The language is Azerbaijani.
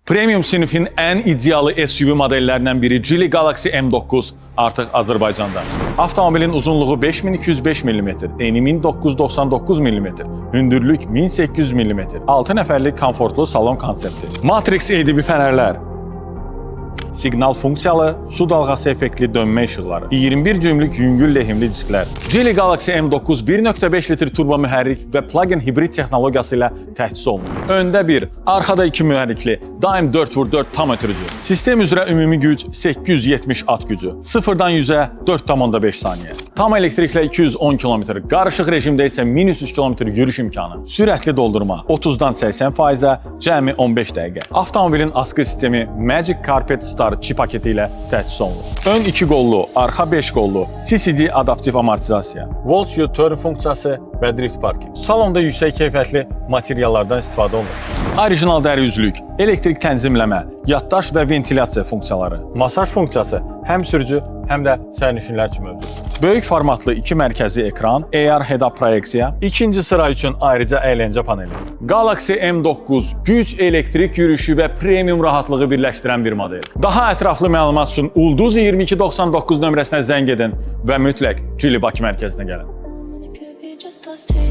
Premium sinifin ən idealı SUV modellərindən biri Geely Galaxy M9 artıq Azərbaycanda. Avtomobilin uzunluğu 5205 mm, eni 1999 mm, hündürlük 1800 mm, 6 nəfərlik komfortlu salon konsepti. Matrix LCD fənərlər, siqnal funksiyalı, su dalğası effektli dönmə işıqları, 21 düymlük yüngül lehimli disklər. Geely Galaxy M9 1.5 litr turbo mühərrik və plug-in hibrid texnologiyası ilə təchiz olunur. Öndə bir, arxada iki mühərrikli, daim 4x4 tam ötürücü. Sistem üzrə ümumi güc 870 at gücü. 0-dan 100-ə 4,5 saniyə. Tam elektriklə 210 km, qarışıq rejimdə isə 1300 km yürüyüş imkanı. Sürətli doldurma 30-dan 80%-ə cəmi 15 dəqiqə. Avtomobilin asqı sistemi Magic Carpet Star Qi paketi ilə təchiz olunur. Ön 2 qollu, arxa 5 qollu, CCD adaptiv amortizasiya, Walk You Turn funksiyası və Drift Parking. Salonda yüksək keyfiyyətli materiallardan istifadə olunur. Orijinal dəri üzlük, elektrik tənzimləmə, yaddaş və ventilyasiya funksiyaları, masaj funksiyası həm sürücü, həm də sərnişinlər üçün mövcuddur. Böyük formatlı iki mərkəzi ekran, AR head-up proyeksiya, ikinci sıra üçün ayrıca əyləncə paneli. Galaxy M9 güc, elektrik yürüyüşü və premium rahatlığı birləşdirən bir model. Daha ətraflı məlumat üçün ulduz 2299 nömrəsinə zəng edin və mütləq Geely Bakı mərkəzinə gəlin. It could be just us two.